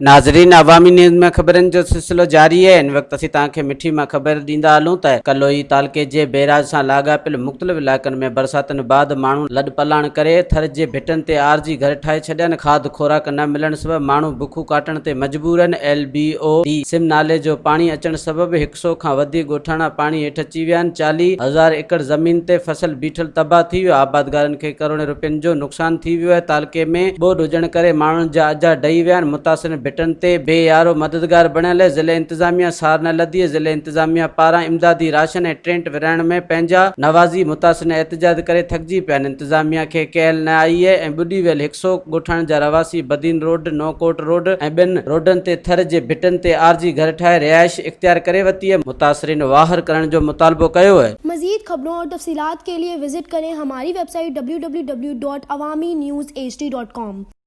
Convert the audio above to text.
ناظرين عوامي نيوز ۾ خبرن جو سلسلو جاري آهي هن وقت اسين توهان کي مٺي مان خبر ڏيندا هلون ته ڪلوئي تعلقي جي بئراج سان لاڳاپيل مختلف علائقن ۾ برساتن بعد ماڻهو لڏپلاڻ ڪري ٿر جي ڀٽن تي عارضي گهر ٺاهي ڇڏيا آهن کاڌ خوراڪ نه ملڻ سبب ماڻهو بکون ڪاٽڻ تي مجبور آهن ايل بي او ڊي سم نالي جو پاڻي اچڻ سبب هڪ سو کان وڌيڪ ڳوٺاڻا پاڻي هيٺ اچي ويا آهن 40,000 ايڪڙ زمين تي فصل بيٺل تباهه ٿي ويو، آبادگارن کي ڪروڙين روپين جو نقصان ٿي ويو آهي، تعلقي ۾ ٻوڏ هجڻ ڪري ماڻهن جا اجها ڊهي ويا آهن، متاثرين ڀٽن تي بي يارو مددگار بڻيل ضلعي انتظاميا سار نه لڌي، ضلعي انتظاميا پاران امدادي راشن ۽ ٽينٽ ورهائڻ ۾ پنهنجا نوازي متاثرين احتجاج ڪري ٿڪجي پيا آهن، انتظاميا کي ڪهل نه آئي آهي ۽ ٻڏي ويل هڪ سئو ڳوٺاڻن جا رهواسي بدين روڊ، نئون ڪوٽ روڊ ۽ ٻين روڊن تي ٿر جي ڀٽن تي عارضي گهر ٺاهي رهائش اختيار ڪري ورتي آهي، متاثرين واهر ڪرڻ جو مطالبو ڪيو آهي. مزيد خبرون اور تفصيلات ڪي ليي وزٽ ڪرين هماري web site www.awamiNewsHD.com.